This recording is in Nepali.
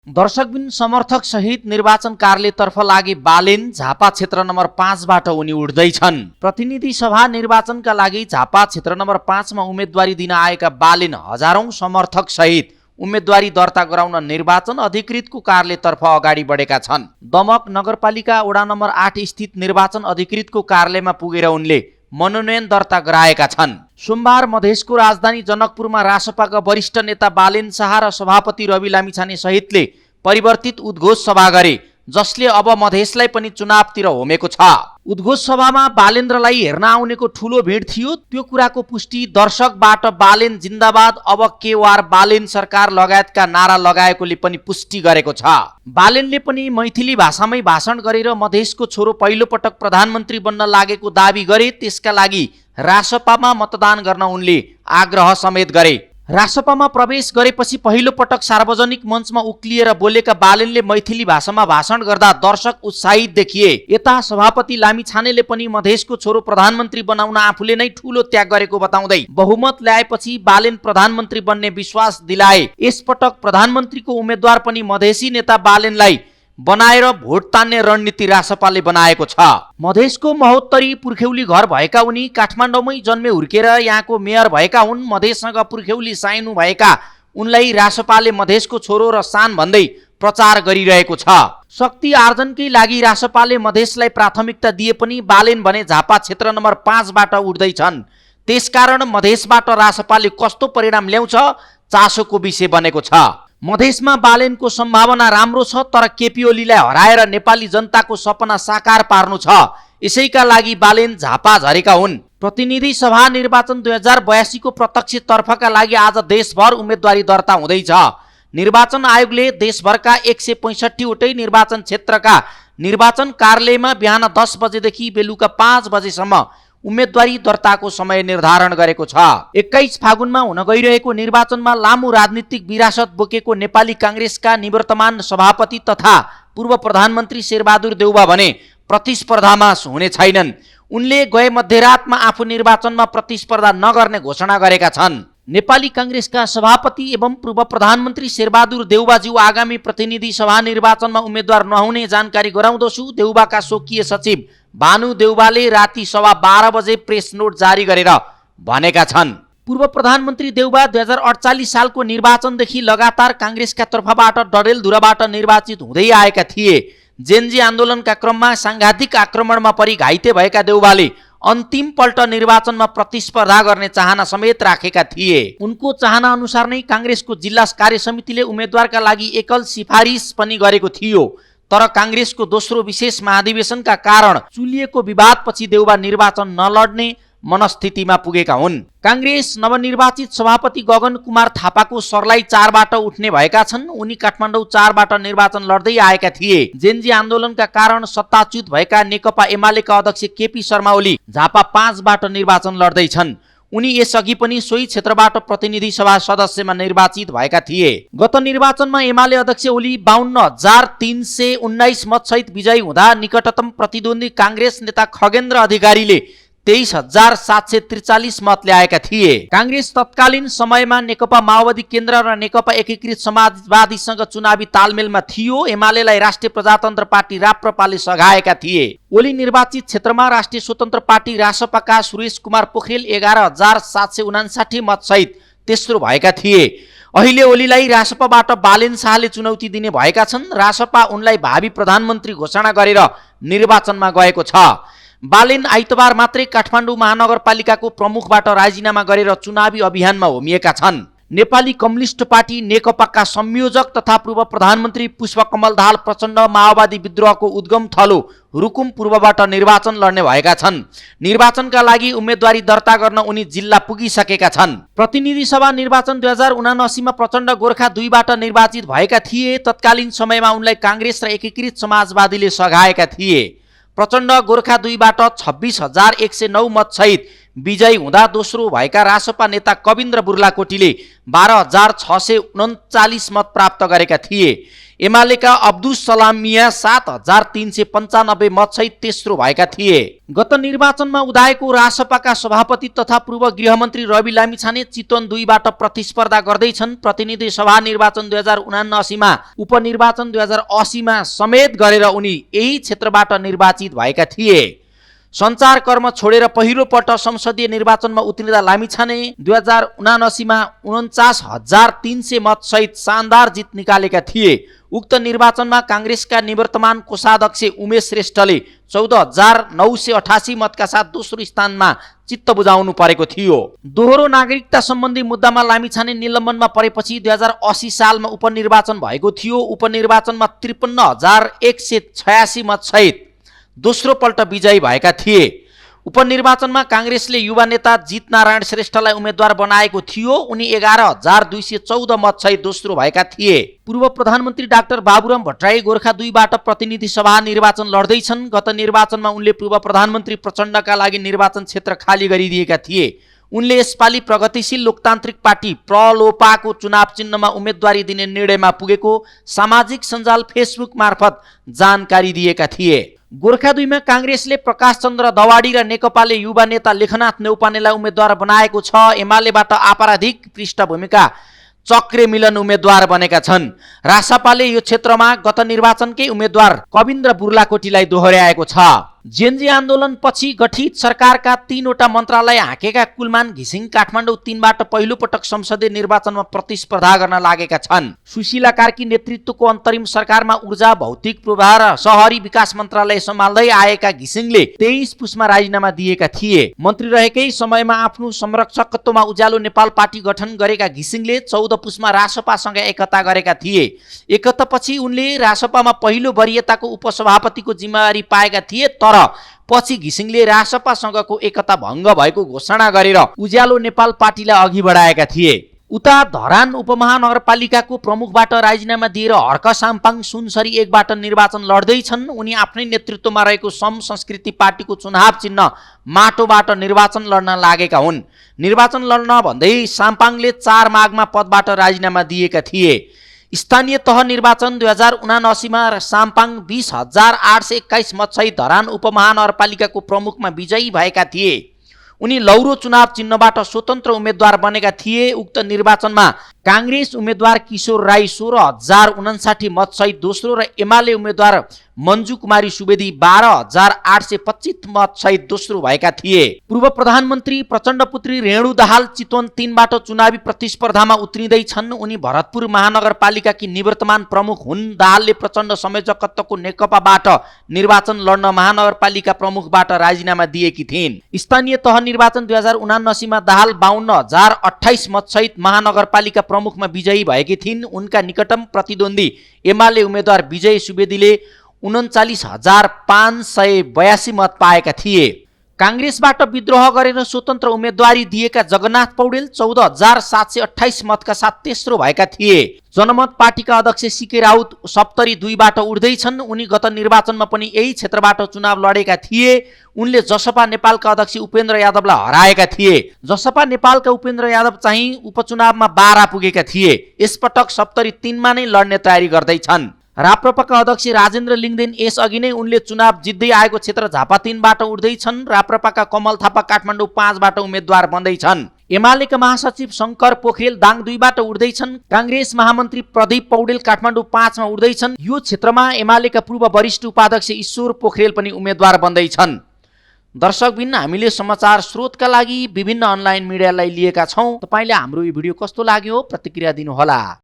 दर्शकबिन समर्थक सहित निर्वाचन कार्यालयतर्फ लागि बालेन झापा क्षेत्र नम्बर 5 बाट उनी उड्दैछन्। प्रतिनिधि सभा निर्वाचनका लागि झापा क्षेत्र नम्बर 5 मा उम्मेदवारी दिन आएका बालेन हजारौं समर्थक सहित उम्मेदवारी दर्ता गराउन निर्वाचन अधिकृतको कार्यालयतर्फ अगाडि बढेका छन्। दमक नगरपालिका वडा नम्बर 8 स्थित निर्वाचन अधिकृतको कार्यालयमा पुगेर उनले मनोनयन दर्ता गराएका छन्। सोमबार मधेसको राजधानी जनकपुरमा रासपाका वरिष्ठ नेता बालेन शाह र सभापति रवि लामिछाने सहितले परिवर्तित उद्घोष सभा गरे, जसले अब मधेसलाई पनि चुनावतिर होमेको छ। उद्घोष सभामा बालेन्द्रलाई हेर्न आउनेको ठूलो भिड थियो। त्यो कुराको पुष्टि दर्शकबाट बालेन जिन्दाबाद, अब के वार बालेन सरकार लगायतका नारा लगाएकोले पनि पुष्टि गरेको छ। बालेनले पनि मैथिली भाषामै भाषण गरेर मधेसको छोरो पहिलो पटक प्रधानमन्त्री बन्न लागेको दावी गरे। त्यसका लागि रासपामा मतदान गर्न उनले आग्रह समेत गरे। रासपामा प्रवेश गरेपछि पहिलो पटक सार्वजनिक मञ्चमा उक्लिएर बोलेका बालेनले मैथिली भाषामा भाषण गर्दा दर्शक उत्साहित देखिए। यता सभापति लामिछानेले पनि मधेसको छोरो प्रधानमन्त्री बनाउन आफूले नै ठूलो त्याग गरेको बताउँदै बहुमत ल्याएपछि बालेन प्रधानमन्त्री बन्ने विश्वास दिलाए। यसपटक प्रधानमन्त्रीको उम्मेद्वार पनि मधेसी नेता बालेनलाई बनाएर भोट तान्ने रणनीति रासपाले बनाएको छ। मधेसको महोत्तरी पुर्ख्यौली घर भएका उनी काठमाडौँमै जन्मे हुर्केर यहाँको मेयर भएका हुन्। मधेससँग पुर्ख्यौली साइनु भएका उनलाई रासपाले मधेसको छोरो र सान भन्दै प्रचार गरिरहेको छ। शक्ति आर्जनकै लागि रासपाले मधेसलाई प्राथमिकता दिए पनि बालेन भने झापा क्षेत्र नम्बर 5 बाट उड्दैछन्। त्यसकारण मधेसबाट रासपाले कस्तो परिणाम ल्याउँछ चासोको विषय बनेको छ। मधेसमा बालेनको सम्भावना राम्रो छ, तर केपी ओलीलाई हराएर नेपाली जनताको सपना साकार पार्नु छ। यसैका लागि बालेन झापा झरेका हुन्। प्रतिनिधि सभा निर्वाचन 2082 को प्रत्यक्ष तर्फका लागि आज देशभर उम्मेदवारी दर्ता हुँदैछ। निर्वाचन आयोगले देशभरका 165 वटै निर्वाचन क्षेत्रका निर्वाचन कार्यालयमा बिहान 10 बजेदेखि बेलुका 5 बजेसम्म उम्मेदवारी दर्ताको समय निर्धारण गरेको छ। 21 फागुनमा हुन गइरहेको निर्वाचनमा लामो राजनीतिक विरासत बोकेको नेपाली कांग्रेसका निवर्तमान सभापति तथा पूर्व प्रधानमन्त्री शेरबहादुर देउबा भने प्रतिस्पर्धामा हुने छैनन्। उनले गए मध्यरातमा आफू निर्वाचनमा प्रतिस्पर्धा नगर्ने घोषणा गरेका छन्। नेपाली कांग्रेसका सभापति एवं पूर्व प्रधानमन्त्री शेरबहादुर देउबाज्यू आगामी प्रतिनिधि सभा निर्वाचनमा उम्मेद्वार नहुने जानकारी गराउँदछु। देउबाका स्वकीय सचिव भानु देउबाले राति 12:15 बजे प्रेस नोट जारी गरेर भनेका छन्। पूर्व प्रधानमन्त्री देउबा 2048 सालको निर्वाचनदेखि लगातार कांग्रेसका तर्फबाट डडेलधुराबाट निर्वाचित हुँदै आएका थिए। जेनजी आन्दोलनका क्रममा सांघातिक आक्रमणमा परि घाइते भएका देउबाले अन्तिम पल्ट निर्वाचनमा प्रतिस्पर्धा गर्ने चाहना समेत राखेका थिए। उनको चाहना अनुसार नै कांग्रेसको जिल्ला कार्य समितिले उम्मेद्वारका लागि एकल सिफारिस पनि गरेको थियो। तर कांग्रेसको दोस्रो विशेष महाधिवेशनका कारण चुलिएको विवादपछि देउबा निर्वाचन नलड्ने मनस्थितिमा पुगेका हुन्। कांग्रेस नवनिर्वाचित सभापति गगन कुमार थापाको सरलाई 4 बाट उठ्ने भएका छन्। उनी काठमाडौँ 4 बाट निर्वाचन लड्दै आएका थिए। जेनजी आन्दोलनका कारण सत्ताच्युत भएका नेकपा एमालेका अध्यक्ष केपी शर्मा ओली झापा 5 बाट निर्वाचन लड्दैछन्। उनी यसअघि पनि सोही क्षेत्रबाट प्रतिनिधि सभा सदस्यमा निर्वाचित भएका थिए। गत निर्वाचनमा एमाले अध्यक्ष ओली 52,319 मतसहित विजयी हुँदा निकटतम प्रतिद्वन्दी कांग्रेस नेता खगेन्द्र अधिकारीले 23,743 मत ल्याएका थिए। कांग्रेस तत्कालीन समयमा नेकपा माओवादी केन्द्र र नेकपा एकीकृत समाजवादीसँग चुनावी तालमेलमा थियो। एमालेलाई राष्ट्रिय प्रजातन्त्र पार्टी राप्रपाले सघाएका थिए। ओली निर्वाचित क्षेत्रमा राष्ट्रिय स्वतन्त्र पार्टी रासपाका सुरेश कुमार पोखरेल 11,759 मतसहित तेस्रो भएका थिए। अहिले ओलीलाई रासपाबाट बालेन शाहले चुनौती दिने भएका छन्। रासपा उनलाई भावी प्रधानमन्त्री घोषणा गरेर निर्वाचनमा गएको छ। बालेन आइतबार मात्रै काठमाडौँ महानगरपालिकाको प्रमुखबाट राजीनामा गरेर चुनावी अभियानमा होमिएका छन्। नेपाली कम्युनिस्ट पार्टी नेकपाका संयोजक तथा पूर्व प्रधानमन्त्री पुष्पकमल दाहाल प्रचण्ड माओवादी विद्रोहको उद्गम थलो रुकुम पूर्वबाट निर्वाचन लड्ने भएका छन्। निर्वाचनका लागि उम्मेदवारी दर्ता गर्न उनी जिल्ला पुगिसकेका छन्। प्रतिनिधि सभा निर्वाचन 2079 मा प्रचण्ड गोर्खा 2 बाट निर्वाचित भएका थिए। तत्कालीन समयमा उनलाई कांग्रेस र एकीकृत समाजवादीले सघाएका थिए। प्रचण्ड गोर्खा 2 बाट 26,109 मतसहित विजयी हुँदा दोस्रो भएका रासपा नेता कविन्द्र बुर्लाकोटीले 12,639 मत प्राप्त गरेका थिए। एमालेका अब्दुल सलाम मिया 7,395 मतसहित तेस्रो भएका थिए। गत निर्वाचनमा उदाएको रासपाका सभापति तथा पूर्व गृहमन्त्री रवि लामिछाने चितवन 2बाट प्रतिस्पर्धा गर्दैछन्। प्रतिनिधि सभा निर्वाचन 2079 मा, उपनिर्वाचन 2080 मा समेत गरेर उनी यही क्षेत्रबाट निर्वाचित भएका थिए। सञ्चार कर्म छोडेर पहिलो पल्ट संसदीय निर्वाचनमा उत्रिँदा लामिछाने 2079 मा 49,300 मतसहित शानदार जित निकालेका थिए। उक्त निर्वाचनमा काङ्ग्रेसका निवर्तमान कोषाध्यक्ष उमेश श्रेष्ठले 14,988 मतका साथ दोस्रो स्थानमा चित्त बुझाउनु परेको थियो। दोहोरो नागरिकता सम्बन्धी मुद्दामा लामिछाने निलम्बनमा परेपछि 2080 सालमा उपनिर्वाचन भएको थियो। उपनिर्वाचनमा 53,186 मतसहित दोस्रो पल्ट विजयी भएका थिए। उपनिर्वाचनमा काङ्ग्रेसले युवा नेता जित नारायण श्रेष्ठलाई उम्मेद्वार बनाएको थियो। उनी 11,214 मतसहित दोस्रो भएका थिए। पूर्व प्रधानमन्त्री डाक्टर बाबुराम भट्टराई गोर्खा 2बाट प्रतिनिधि सभा निर्वाचन लड्दैछन्। गत निर्वाचनमा उनले पूर्व प्रधानमन्त्री प्रचण्डका लागि निर्वाचन क्षेत्र खाली गरिदिएका थिए। उनले यसपालि प्रगतिशील लोकतान्त्रिक पार्टी प्रलोपाको चुनाव चिन्हमा उम्मेदवारी दिने निर्णयमा पुगेको सामाजिक सञ्जाल फेसबुक मार्फत जानकारी दिएका थिए। गोर्खा 2 मा काङ्ग्रेसले प्रकाश चन्द्र दवाडी र नेकपाले युवा नेता लेखनाथ नेउपानेलाई उम्मेद्वार बनाएको छ। एमालेबाट आपराधिक पृष्ठभूमिका चक्रे मिलन उम्मेद्वार बनेका छन्। रासपाले यो क्षेत्रमा गत निर्वाचनकै उम्मेद्वार कविन्द्र बुर्लाकोटीलाई दोहोर्याएको छ। जेनजी आन्दोलन पछि गठित सरकारका 3वटा मन्त्रालय हाँकेका कुलमान घिसिङ काठमाडौँ 3बाट पहिलो पटक संसदीय निर्वाचनमा प्रतिस्पर्धा गर्न लागेका छन्। सुशीला कार्की नेतृत्वको अन्तरिम सरकारमा ऊर्जा, भौतिक प्रवाह र शहरी विकास मन्त्रालय सम्हाल्दै आएका घिसिङले 23 पुसमा राजीनामा दिएका थिए। मन्त्री रहेकै समयमा आफ्नो संरक्षकत्वमा उज्यालो नेपाल पार्टी गठन गरेका घिसिङले 14 पुसमा रासपासँग एकता गरेका थिए। एकतापछि उनले रासपामा पहिलो वरियताको उपसभापतिको जिम्मेवारी पाएका थिए। तर पछि घिसिङले रासपासँगको एकता भङ्ग भएको घोषणा गरेर उज्यालो नेपाल पार्टीलाई अघि बढाएका थिए। उता धरान उपमहानगरपालिकाको प्रमुखबाट राजीनामा दिएर हर्क साम्पाङ सुनसरी 1बाट निर्वाचन लड्दैछन्। उनी आफ्नै नेतृत्वमा रहेको सम संस्कृति पार्टीको चुनाव चिन्ह माटोबाट निर्वाचन लड्न लागेका हुन्। निर्वाचन लड्न भन्दै साम्पाङले 4 माघमा पदबाट राजीनामा दिएका थिए। स्थानीय तह निर्वाचन 2079 मा साम्पाङ 20,821 मतसहित धरान उपमहानगरपालिकाको प्रमुखमा विजयी भएका थिए। उनी लौरो चुनाव चिन्हबाट स्वतन्त्र उम्मेद्वार बनेका थिए। उक्त निर्वाचनमा काङ्ग्रेस उम्मेद्वार किशोर राई 16,059 मतसहित दोस्रो र एमाले उम्मेद्वार मञ्जु कुमारी सुवेदी 12,825 मतसहित दोस्रो भएका थिए। पूर्व प्रधानमन्त्री प्रचण्ड पुत्री रेणु दाहाल चितवन 3बाट चुनावी प्रतिस्पर्धामा उत्रिँदैछन्। उनी भरतपुर महानगरपालिकाकी निवर्तमान प्रमुख हुन्। दाहालले प्रचण्ड संयोजकत्वको नेकपाबाट निर्वाचन लड्न महानगरपालिका प्रमुखबाट राजीनामा दिएकी थिइन्। स्थानीय तह निर्वाचन 2079 मा दाहाल 52,028 मतसहित महानगरपालिका प्रमुखमा विजयी भएकी थिइन्। उनका निकटतम प्रतिद्वन्दी एमाले उम्मेद्वार विजय सुवेदीले 39,582 मत पाएका थिए। काङ्ग्रेसबाट विद्रोह गरेर स्वतन्त्र उम्मेदवारी दिएका जगन्नाथ पौडेल 14,728 मतका साथ तेस्रो भएका थिए। जनमत पार्टीका अध्यक्ष सीके राउत सप्तरी 2बाट उठ्दैछन्। उनी गत निर्वाचनमा पनि यही क्षेत्रबाट चुनाव लडेका थिए। उनले जसपा नेपालका अध्यक्ष उपेन्द्र यादवलाई हराएका थिए। जसपा नेपालका उपेन्द्र यादव चाहिँ उपचुनावमा 12 पुगेका थिए। यसपटक सप्तरी 3 मा नै लड्ने तयारी गर्दैछन्। राप्रपाका अध्यक्ष राजेन्द्र लिङदेन यसअघि नै उनले चुनाव जित्दै आएको क्षेत्र झापा 3बाट उठ्दैछन्। राप्रपाका कमल थापा काठमाडौँ 5बाट उम्मेद्वार बन्दैछन्। एमालेका महासचिव शङ्कर पोखरेल दाङ 2बाट उठ्दैछन्। काङ्ग्रेस महामन्त्री प्रदीप पौडेल काठमाडौँ 5 मा उठ्दैछन्। यो क्षेत्रमा एमालेका पूर्व वरिष्ठ उपाध्यक्ष ईश्वर पोखरेल पनि उम्मेद्वार बन्दैछन्। दर्शकबिन हामीले समाचार स्रोतका लागि विभिन्न अनलाइन मिडियालाई लिएका छौँ। तपाईले हाम्रो यो भिडियो कस्तो लाग्यो प्रतिक्रिया दिनुहोला।